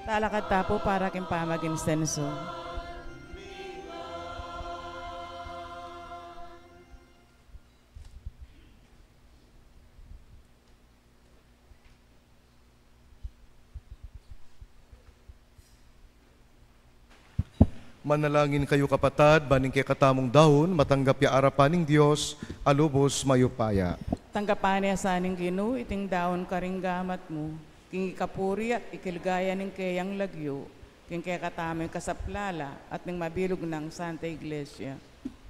Talakad ta pu para king pamaginsenso. Manalangin kayu, kapatad, ban ing kekatamung daun matanggap ya arapan ning Dios a lubus mayupaya. Tanggapan na sa ning Ginu iting daun karing gamat mu, king ikapuri at ikiligaya ning keyang lagyu, king kekatamung kasaplalan at ning mabilug nang Santa Iglesia.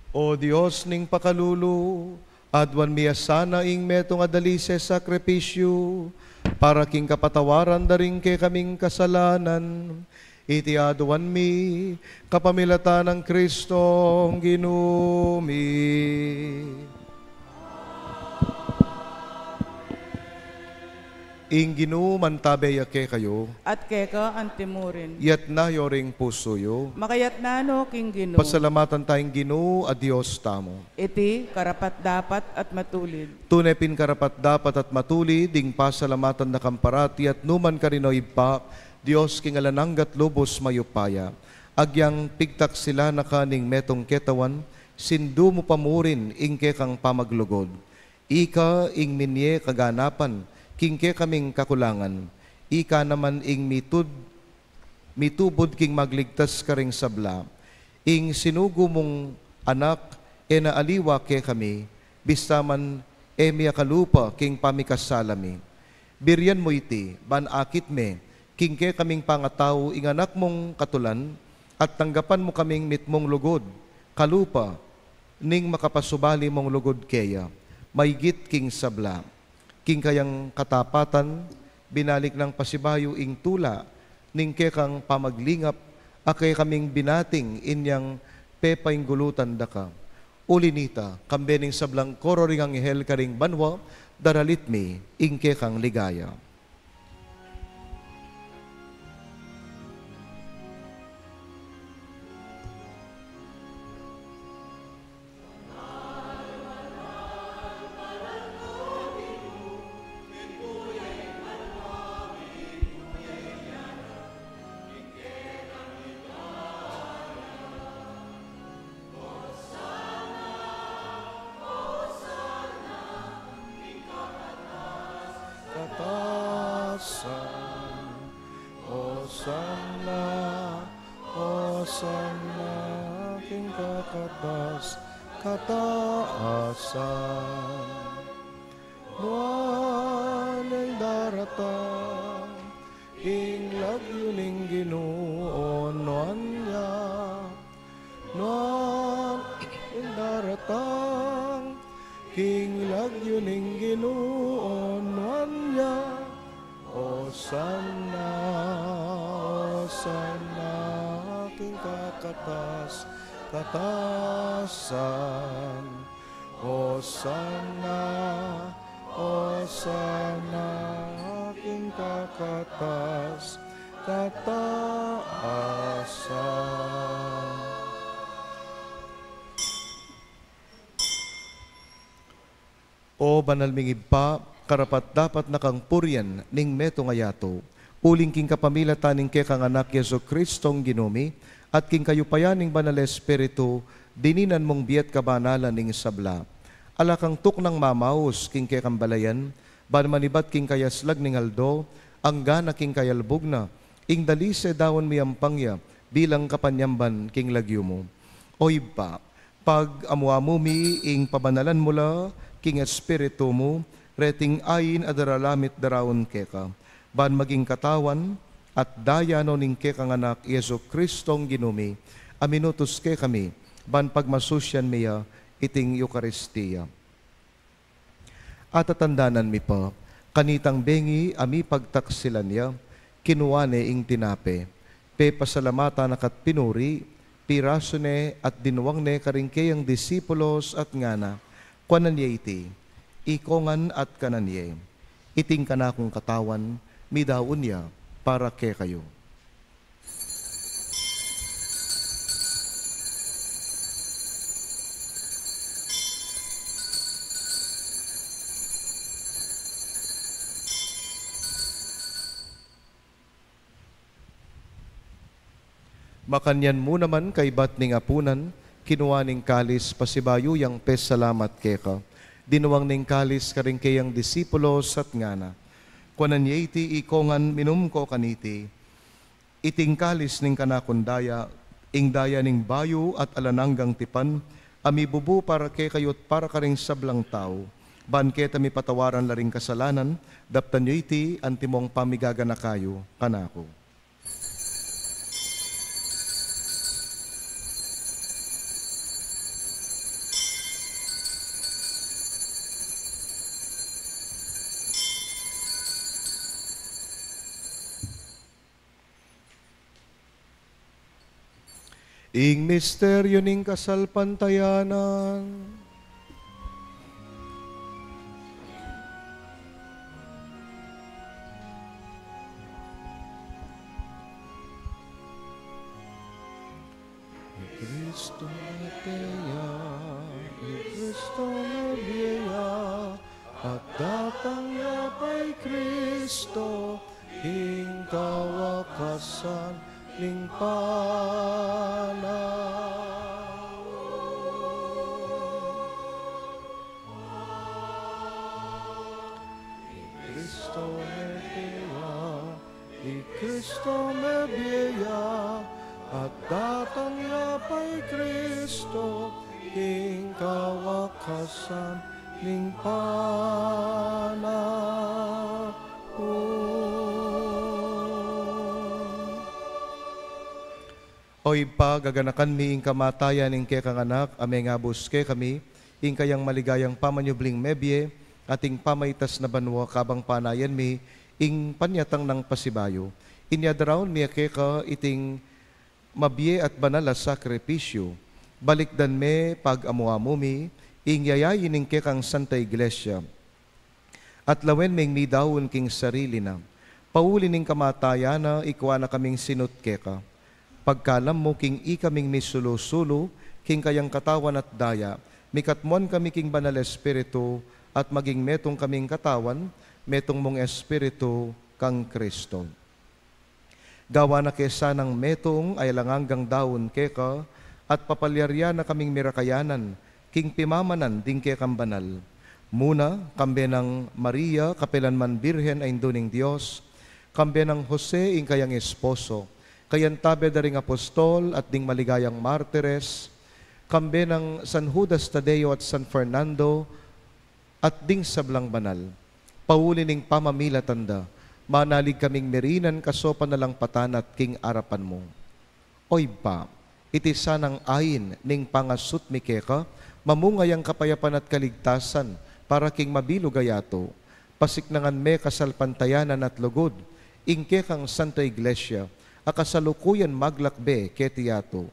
O Dios ning pakalulu, aduan mi ya sana ing metung a dalise sakripisyu, Para king kapatawaran da ring kekaming kasalanan, iti aduan mi kapamilatan nang Kristong Ginu mi. Ing Ginu mantabe ya kekayu. At keka antimurin. Itas yu ring pusu yu. Makaitas no king Ginu. Pasalamatan taya ing Ginu a Dios tamu. Iti karapat-dapat at matulid. Tune pin karapat-dapat at matulid ing pasalamatan da ka parati at nu man karin, o Ibpa, Dios king alang angga at lubus mayupaya. Agyang pigtaksilan na ka ning metung ketawan, sindu mu pa murin ing kekang pamaglugud. Ika ing minie kaganapan king kekaming kakulangan. Ika naman ing mitud-, mitubud king magligtas karing sabla. Ing sinugu mung Anak, e na aliwa kekami, bista man e mie kalupa king pamikasala mi. Birian mu iti, ban akit me king kekaming pangatau ing Anak mung katulan, at tanggapan mu kaming mitmung lugud, kalupa, ning makapasubali mung lugud keya, maygit king sabla. King kayang katapatan, binalik nang pasibayu ing tula ning kekang pamaglingap, a kekaming binating inyang pepainggulutan da ka. Uli nita, kambe ning sablang koro ring anghel karing banua, daralit mi ing kekang ligaya. Katasan. Hosanna, Hosanna, king kakatas katasan. Nuan ing daratang king lagyu ning Ginu, o nuan ya. Nuan ing daratang king lagyu ning Ginu, o nuan ya. Hosanna, Hosanna, king kakatas katasan. Hosanna, Hosanna, king kakatas katasan. O banal ming Ibpa, karapat-dapat na kang purian ning metung a yatu, uling king kapamilatan ning kekang Anak Jesu-Cristong Ginu mi, at king kayupayan ning Banal Espiritu, dininan mung bie at kabanalan ning sabla. Ala kang tuknang mamaus king kekang balayan, ban manibat king kayaslag ning aldo, anggana king kayalbug na, ing dalise daun miyampang ya, bilang kapanyamban king lagyu mu. O Ibpa, pag-amu-amu mi ing pabanalan mu la king Espiritu mu, reting ain a daralamit daraun keka, ban maging katawan at daya no ning kekang Anak Jesu-Cristong Ginu mi, a minutus kekami, ban pagmasusian mi ya iting Eukaristia. Atatandanan mi pa, kanitang bengi a mipagtaksilan ya, kinua ne ing tinape, pepasalamatan na ka't pinuri, pirasu ne at dinuang ne karing keyang disipulos at ngana, kuanan ye iti, ikongan at kanan ye, iting kanakung katawan, midaun ya para kekayu. Makanyan mu naman kaybat ning apunan, kinua ne ing kalis pasibayu yang pesalamat keka. Dinuang ne ing kalis karing keyang disipulos at ngana, kuanan ye iti ikongan, minum ko kaniti. Iting kalis ning kanakung daya, ing daya ning bayu at alang anggang tipan, a mibubu para kekayu at para karing sablang tau, ban keta mipatawaran la ring kasalanan, daptan yu iti antimong pamigaganaka yu kanaku. Ing misteryu ning kasalpantayanan. I Kristo mebie ya, i Kristo mebie ya, at datang ya pa i Kristo, king kawakasan ning panaun. I Kristo mebie ya, i Kristo mebie ya, at datang ya pa i Kristo, king kawakasan ning panaun. O Ibpa, gaganakan mi ing kamatayan ning kekang Anak, a mengabus kekami, ing kayang maligayang pamanyubling mebie, at ing pamaitas na banua kabang panayan mi ing panyatang nang pasibayu. Inya daraun mi keka iting mabie at banal a sakripisyu. Balikdan me pag-amu-amu mi ing yayain ning kekang Santa Iglesia. At lawen meng midaun king sarili na. Pauli ning kamatayan na, ikua na kaming sinut keka. Pagkalam mu king ikaming misulu-sulu king kayang katawan at daya, mikatmuan kami king Banal Espiritu, at maging metung kaming katawan, metung mung Espiritu, kang Kristo. Gawa na ke sanang metung a alang anggang daun keka, at papalyarian na kaming mirakayanan king pimamanan ding kekang banal. Muna, kambe nang Maria, kapilan man Birhen a Indu ning Dios, kambe nang Jose, ing kayang esposo, kayantabe da ring apostol at ding maligayang martires, kambe nang San Judas Tadeo at San Fernando, at ding sablang banal. Pauli ning pamamilatan da, manalig kaming mirinan kasopan na lang patanat king arapan mu. O Ibpa, iti sanang ain ning pangasut mi keka, mamunga yang kapayapan at kaligtasan para king mabilug a yatu. Pasiknangan me kasalpantayanan at lugud ing kekang Santa Iglesia, a kasalukuyan maglakbe keti yatu.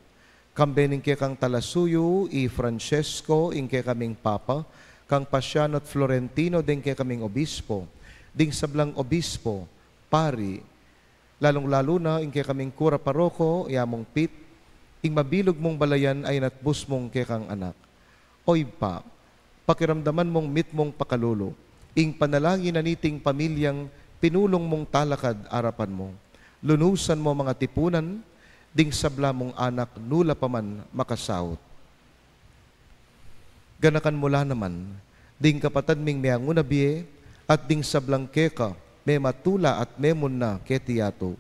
Kambe ning kekang talasuyu, i Francesco, ing kekaming Papa, kang Pasiano at Florentino, ding kekaming obispo, ding sablang obispo, pari, lalung-lalu na ing kekaming kura paroko, i Among Pit, ing mabilug mung balayan a inatbus mung kekang anak. O Ibpa, pakiramdaman mung mitmung pakalulu ing panalangin na niting pamilyang pinulung mung talakad arapan mu. Lunusan mu mang atipunan ding sabla mung anak nula pa man makasaut. Ganakan mu la naman ding kapatad ming meangu na bie at ding sablang keka mematula at memunna keti yatu.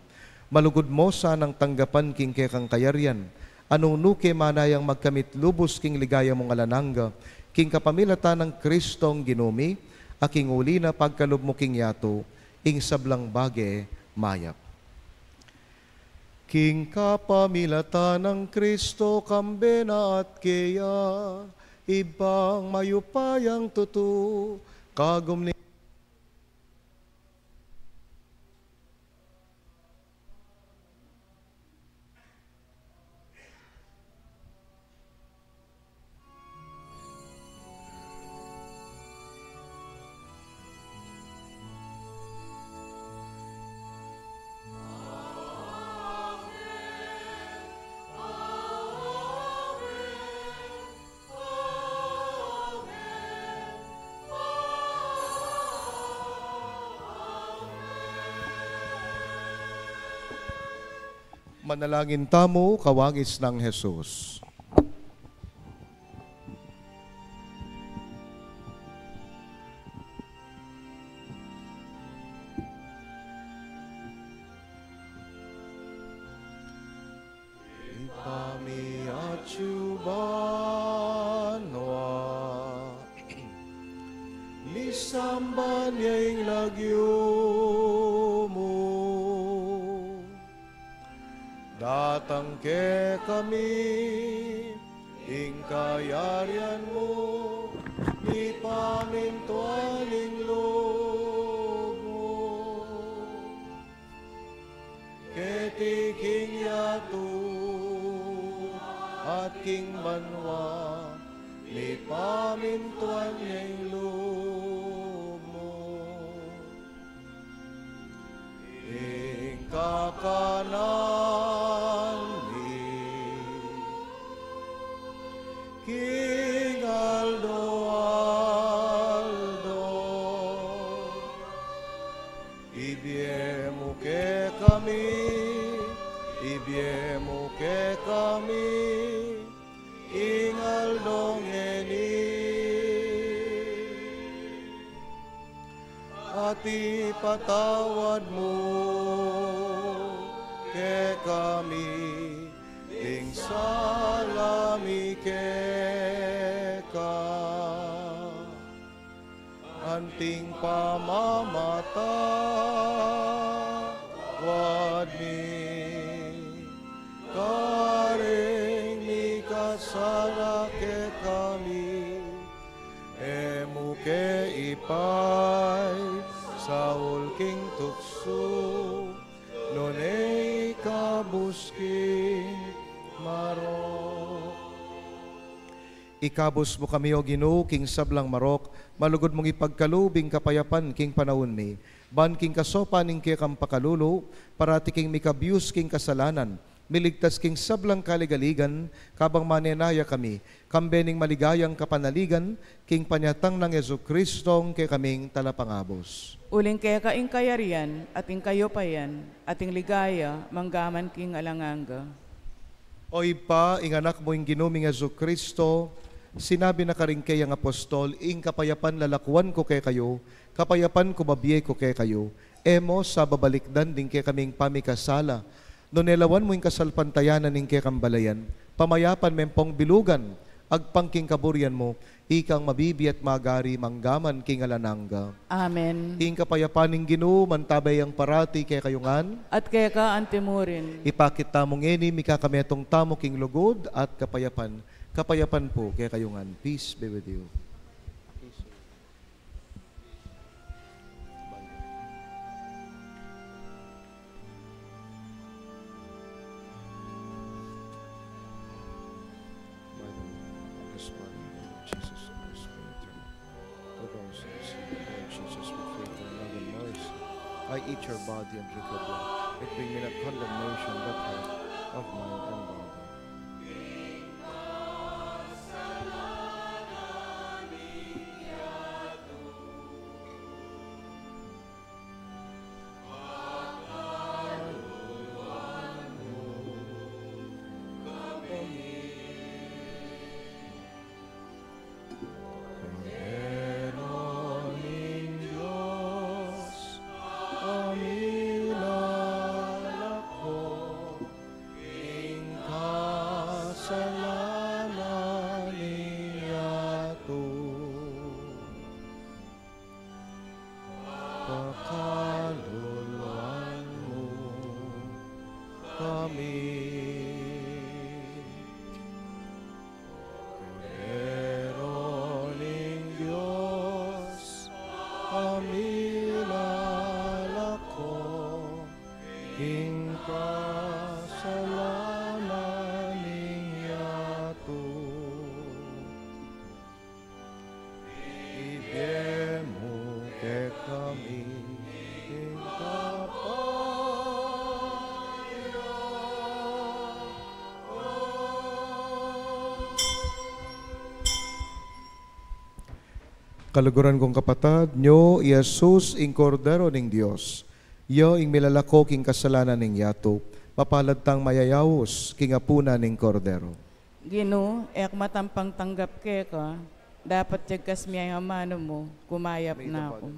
Malugud mu sanang tanggapan king kekang kayarian, a nung nuke manayang magkamit lubus king ligaya mung alang angga, king kapamilatan nang Kristong Ginu mi, a king uli na pagkalub mu king yatu ing sablang bage mayap. King kapamilatan nang Kristo, kambe na at keya, Ibpang mayupayang tutu, kagum ning Manalangin tamu, kawangis nang Jesus. Ipamiatsu banua, misamban ya ing lagyu mu. Datang kekami ing kayarian mu, mipamintuan ing lub mu keti king yatu, banua, mipamintuan ing lub mu. Ing kakanan mi king aldo-aldo, ibie mu kekami, ibie mu kekami, ing aldo ngeni. At ipatawad mu kekami ding sala mi keka, anting pamamatawad mi karing mikasala kekami. E mu ke ipaisaul king tuksu, nune ikabus king marok. Ikabus mu kami, O Ginu, king sablang marok, malugud mung ipagkalub ing kapayapan king panaun mi. Ban king kasaupan ning kekang pakalulu, parati kaming mikabyus king kasalanan, miligtas king sablang kaligaligan, kabang manenaya kami, kambe ning maligayang kapanaligan, king panyatang nang Jesucristo, ing kekaming Talapangabus. Uling keka ing kayarian, at ing kayupayan, at ing ligaya, manggaman king alang angga. O Ibpa, ing Anak mu, ing Ginu ming Jesucristo, sinabi na karing keyang apostol, ing kapayapan lalakwan ku kekayu, kapayapan ku babie ku kekayu. E mu sa babalikdan ding kekaming pamikasala, nune lawan mu ing kasalpantayanan ning kekang balayan, pamayapan me pung bilugan, agpang king kaburian mu, ikang mabibie at magari manggaman king alang angga. Amen. Ing kapayapan ning Ginu, mantabe yang parati kekayu ngan. At keka antimurin. Ipakit tamu ngeni, mikakametung tamu king lugud at kapayapan. Kapayapan pu kekayu ngan. Peace be with you. By the Lord, this body of Jesus Christ, for eternal. Lord Jesus, with faith and love and mercy, I eat your body and drink your blood. It bring me not condemnation, but health of mind and body. Kordero ning Dios, a milalako king kasalanan ning yatu. Pakaluluan mu kami. Kordero ning Dios, a milalako king kasalanan ning yatu. Ibie mu kekami ing kapaya. Kaluguran kung kapatad, nyo i Jesus ing Kordero ning Dios. Ya ing milalako king kasalanan ning yatu. Mapalad tang mayayaus king apunan ning Kordero. Ginu, e ku matampang tanggap keka, dapot jagkas me ing amanu mu, kumayap na ku.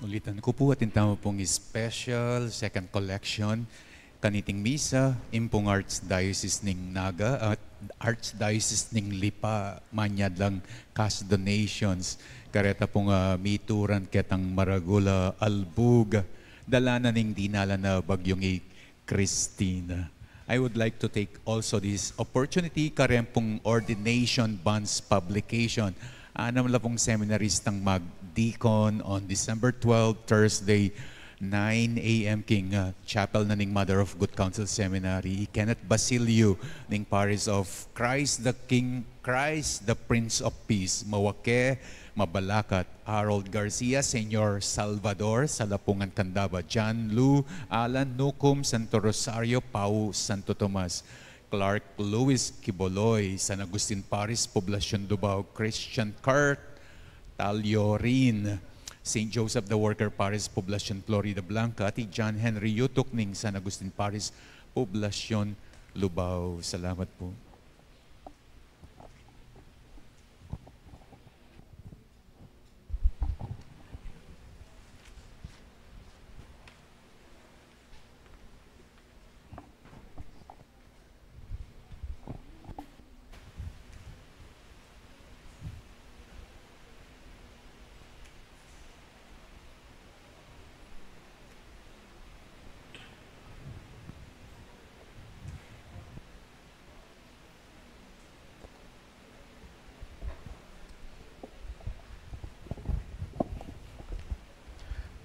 Ulitan ku pu, atin tamu pung special second collection kaniting misa, ing pung Archdiocese ning Naga at Archdiocese ning Lipa, manyad lang cash donations. Kareta pung, ah, mituran ketang maragul a albug, dala na ning dinalan a bagyung i Christina. I would like to take also this opportunity, kareng pung ordination bonds publication. Anam la pung seminaristang mag-deacon on December twelve, Thursday, nine a m king, uh, chapel na ning Mother of Good Counsel Seminary, i Kenneth Basilio ning Parish of Christ the King, Christ the Prince of Peace, mawake, mabalakat, Harold Garcia, Señor Salvador, Salapungan, Candaba, John Lu, Alan Nucum, Santo Rosario, Pau, Santo Tomas, Clark Lewis Quiboloy, San Agustin Parish, Poblacion Lubao, Christian Kurt Taliorin, Saint Joseph the Worker Parish, Poblacion Floridablanca, at i John Henry Yutuk ning San Agustin Parish, Poblacion Lubao. Salamat po.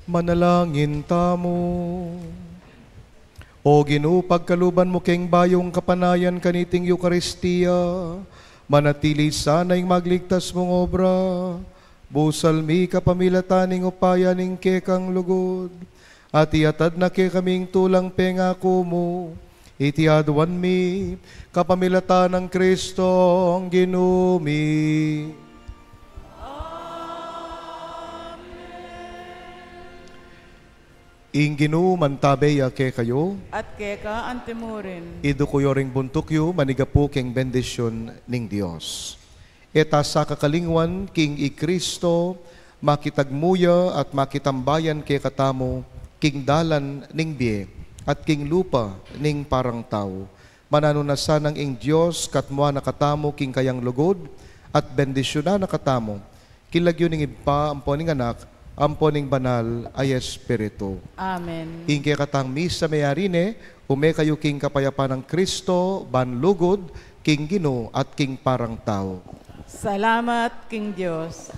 Manalangin tamu. O Ginu, pagkaluban mu keng bayung kapanayan kaniting Eukaristia, manatili sana ing magligtas mung obra, busal mi kapamilatan ning upaya ning kekang lugud, at iatad na kekami ing tulang pengaku mu, iti aduan mi, kapamilatan nang Kristong Ginu mi. Amen. Ing Ginu mantabe ya kekayu. At keka antimurin. Iduku yu ring buntuk yu, manigapu keng bendisyun ning Dios. E ta sa kakalingwan king i Kristo, makitagmu ya at makitambayan kekatamu, king dalan ning bie, at king lupa ning parang tau. Mananu na sanang ing Dios, katmuan na katamu king kayang lugud, at bendisyunan na katamu, king lagyu ning Ibpa, ampo ning Anak, ampo ning Banal a Espiritu. Amen. Ing kekatang misa meyari ne, ume kayu king kapayapan nang Kristo, ban lugud, king Ginu at king parang tau. Salamat king Dios.